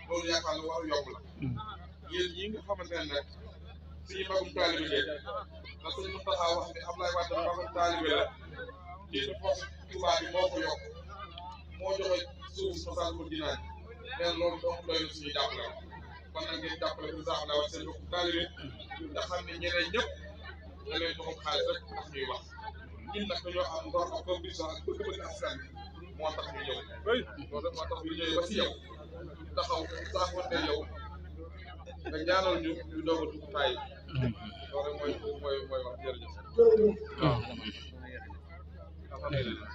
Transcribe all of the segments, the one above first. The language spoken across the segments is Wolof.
loolu yaakaar lu war a yomb la yéen ñi nga xamante ne nag suñu magum taalibe ngeen na suñu Moustapha wax ne Abdoulaye Wade magum taalibe la titre force Touba bi moo ko yokk moo joxe suuf Massalikul Jinaan mais loolu donc doy na suñu jàppale kon nag ngeen jàppale président Abdoulaye Wade seen mbokku taalibe nga xam ne ñeneen ñëpp da leen joxum xaalis rek tax ñuy wax ñun nag dañoo am ngor ak conviction ak bëgg-bëgg askan bi moo tax ñu ñëw loolu moo tax ñu ñëwee ba si yow taxaw saafonte yow nga ñaanal ñu doog a dugg taay loolu mooy wax jërëjëf alhamdulilah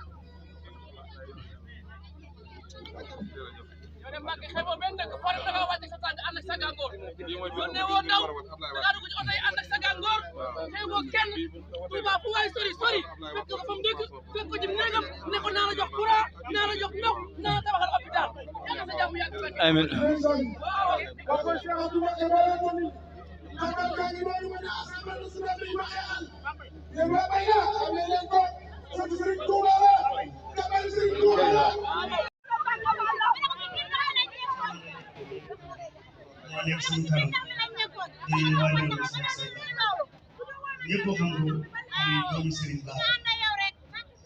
Mbacke xeeboo benn dëkk foo dem da ngaa wàcc sa tànk ànd ak sa gàngoor yónnee woo ndaw da ngaa dugg ci oto yi ànd ak sa gàngoor xeeboo kenn Touba fu waay sori sori fekk ko fa mu dëkk fekk ko ci néegam ne ko naa la jox courant naa la jox ndox naa la tabaxal hôpital yàlla sa jàmm yàgg fekk amiin moo nekk suñu kanam di waajal ñëpp xam ko muy doomu Serigne Ba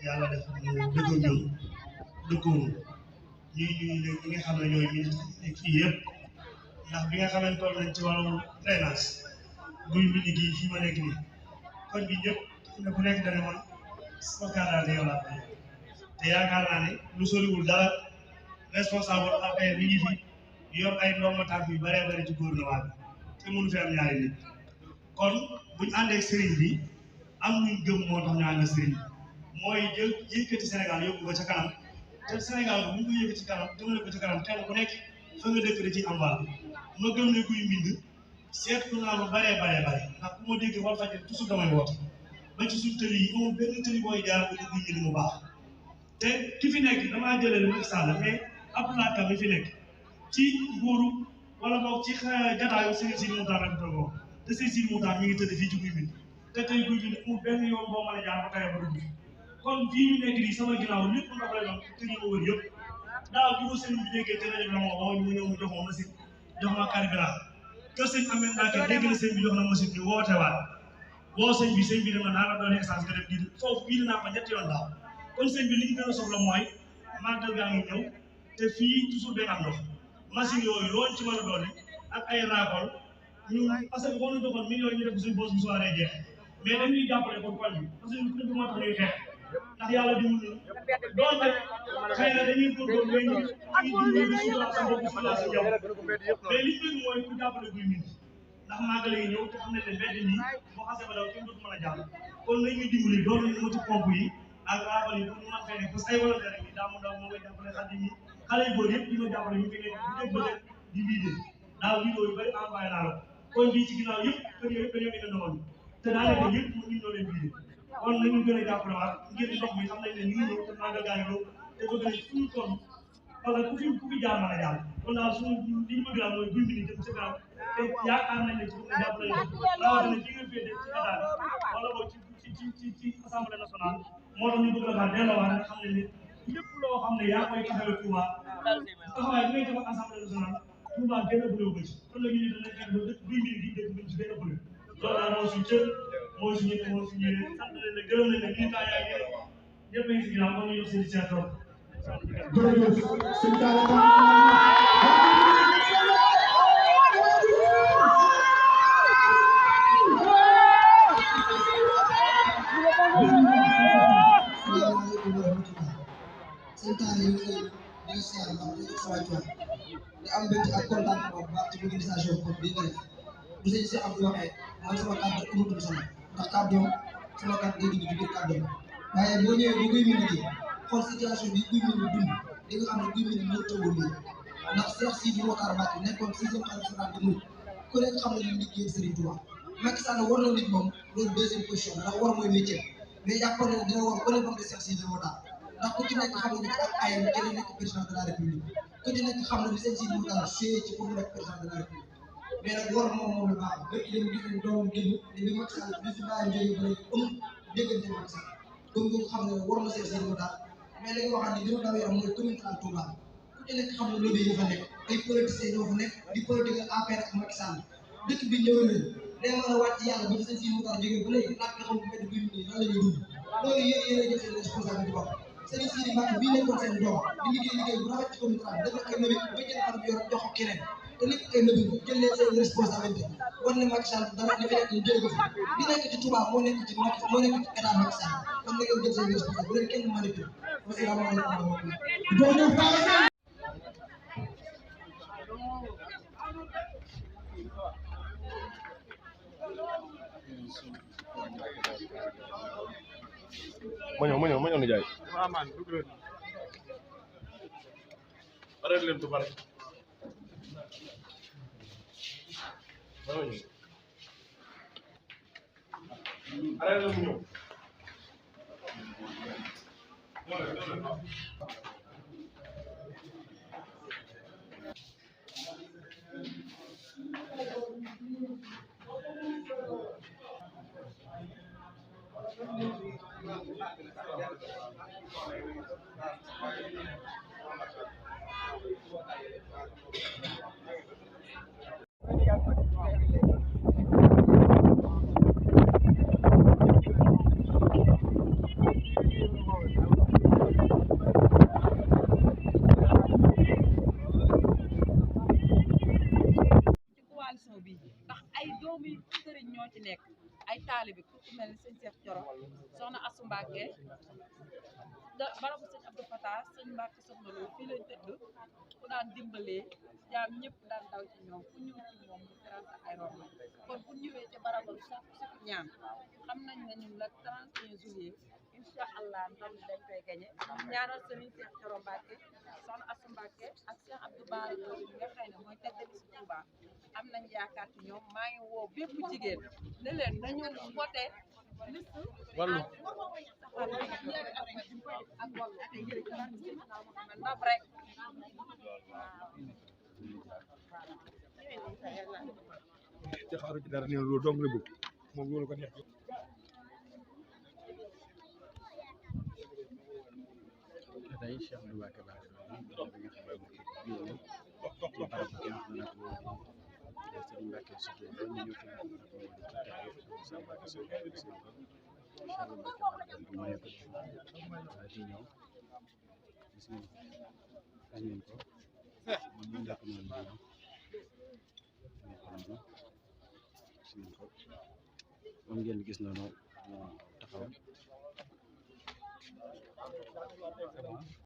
yàlla def mu dëggoo ñoom dëggoo ñi nga xam ne ñooy ñu kii yëpp ndax bi nga xam ne toll nañ ci wàllu drainage buy mi liggéey fii ma nekk nii kon bi ñëpp ku nekk dana man sama kàddaa yow laa koy te yaakaar naa ne lu soriwul dara responsable APR mi ngi fi yor ay ndomba tànk yu bëree bëri ci gouvernement bi te mënu fi am ñaari nit kon buñ àndee sëriñ bi am luñ gëm moo tax ñu ànd sëriñ bi mooy jël yëkkati Sénégal yóbbu ko ca kanam te Sénégal bu ñu ko yëkkati ci kanam jëmale ko ca kanam kenn ku nekk fa nga dëkk da ciy am wàll ma gëm ne kuy mbind seetlu naa lu bëree ndax bu ma dégg wal fajal toujours damay woote ba ci suñ tëli yi amul benn tëli booy jaar ba ñu kuy mbind mu baax te ki fi nekk damaa jëlee Macky Sall mais Abdoulaye Ka mi fi nekk ci nguuru wala boog ci jataayu Serigne Sidi Moutar rek toogoo te Serigne Sidi Moutar mi ngi tëdd fii ci guy bi te tey guy bi amul benn yoon boo mën a jaar ba tey ba dugg kon fii ñu nekk nii sama ginnaaw lépp ndox lay doon te ñu ma wër yëpp daaw bi ko sëriñ bi déggee te rajo bi la ma woo ñu ñëw mu jox ma machine jox ma carburant kër sëñ Amel Mbacke dégg na sëñ bi jox na machine bi woote waat woo sëñ bi dama naa la doon essence nga def di foofu bii dinaa ko ñetti yoon daaw kon sëñ bi li ñu gën a soxla mooy màggal gaa ngi ñëw te fii toujours day am ndox machine yooyu loolu ci mën a doon ak ay raakool ñu parce que boo ñu doxoon millions yi ñu def suñu boos bu soirée jeex mais dañuy jàppale ko koñ bi parce que ñu ko moo tax ñuy xeex ndax yàlla dimbali doonte xëy na dañuy góorgóorlu mais ñu dimbali di suñu sa bopp suñu sa jaww mais li ñu mooy ku jàppale guy mi ndax màggale yi ñëw te xam ne ne mbedd mi boo xasee ba daw kenn dootu mën a jàll kon nañ ñu dimbali doon nañu moti pompe yi ak raabal yi pour ñu mën fee nekk parce que ay volontaire yi daa mu ndaw moo koy jàppale xaddi yi xale yu góor yëpp di ko jàppale ñu fi nekk bu dee bëgg di vidé daaw vidéo yu bëri envoyé naa la kon bii ci ginnaaw yëpp kër yooyu dañoo indi ndoxal te daanaka yëpp ñu ñoo leen vidé kon nañu gën a jàppale waat ngir ndox mi xam nañ ne ñu ngi ñëw te màggal gaa ngi ñëw te bëgg nañ fu ñu toll wala ku fi jaar mën a jaar kon daal suñu li ñu bëgg daal mooy guy bi ni jëm ca kanam te yaakaar nañ ne ci bëgg jàppale rawatina ci ngeen féete ci état wala boog ci assemblée nationale moo tax ñu bëgg la kaa delloowaat nga xam ne ne lépp loo xam ne yaa koy taxawee Touba taxawaay bi ngay defal assemblée nationale Touba gën a bëlewu ko ci kon la ñu ne danañ fexe ba dëkk guy bi di dëkk buñ ci gën a bële loolu daal mooy suñu cër mooy suñu yéene sant nañ la gërëm nañ la militant yaa ngi ñëpp a ngi si ginnaaw moom ñu jox seen initiative di am mbégte ak kontaan bu baax ci organisation bi bi nga def bu sëñ si Abdou waxee mooy sama kàddu amatul sama ndax kàddoom sama kàddu day dugg ci biir kàddoom waaye boo ñëwee ba guy mi liggéey xool situation bi guy mi dund di nga xam ne guy mi moo tëwul nii ndax Cheikh Sidi Mokhtar Mbacké nekkoon 6e xalifa général des mourides ku nekk xam ne li liggéey Serigne Touba Macky Sall war na nit moom loolu deuxième position ndax war mooy métier mais jàppoon na dina war bële bam de Cheikh Sidi Mokhtar ndax ku ci nekk xam na ne ak ayam kenn nekk président de la république ku ci nekk xam na ne Cheikh Sidi Mokhtar suyee ci pour mu nekk président de la république mais nag war moom la baax ba dem gis nañ doomam génn ne bi Macky Sall bi fi bàyyam jógee ba léegi amul déggante Macky Sall donc nga xam ne war na Cheikh Sidi Mokhtar mais li nga waxaat ni gën a daw yaram mooy commune Hann Touba ku ci nekk xam ne lobby yi fa nekk ay politiciens ñoo fa nekk di politique APR ak Macky Sall dëkk bi ñëw leen day mën a wàcc yàlla ba Cheikh Sidi Mokhtar jógee ba léegi naaj nga xam ne mbedd bi nii nan la ñuy dund loolu yéen a jël seen responsabilité bopp Serigne Sidi Mbacke bii nekkoon seen doom di liggéey bu rafet ci commune Hann def ay nëbi ba jël fan bi yor jox ko keneen te lépp ay nëbi jël leen seen responsabilité war ne Macky Sall dara li fi nekk ñu jëlee ko fi li nekk ci Touba moo nekk ci état Macky Sall kon na ngeen jël seen responsabilité bu leen kenn manipulé wasalaamaaleykum wa rahmatulah. ma ñëw ni jaay man dugg leen bare leen tu bare arrêté leen mu ñëw ñoo ci nekk ay taalibe ku ci mel ni sëñ Cheikh Thioro soxna Assou Mbacké barabu sëñ Abdou Fatah sëñ Mbacké soxna Lo fii lañ tëdd ku daan dimbalee jaam ñëpp daan daw ci ñoom ku ñëw ci moom mu teral ak ay rob kon bu ñëwee ci barabam sax si ñaan xam nañ ne ñun la 31 juillet incha allah ndam dañ koy gañe ñaanal sëriñ Cheikh Thioro Mbacké soxna Assou Mbacké ak Cheikh Abdou Bara Dolly nga xëy ne mooy tête de liste Touba am nañ yaakaar ci ñoom maa ngi woo bépp jigéen ne leen nañu voté liste wàllu ak wàllu ndam rek ci xaaru ci dara ne loolu dong la bëgg moom loolu ko neex tey Cheikh Abdou Mbacké Bara Dolly bi nga xam ne ci barab bi nga xam ne nag moo di Serigne Mbacké surtout ba ñu ñëw fi nga xam ne moo di ci taxaw sa Mbacké sa Cheikh Mbacké Bara Dolly moo nekk di ñëw gis ngeen ko moom ñu nekk noonu di ñëw moom ngeen gis noonu taxaw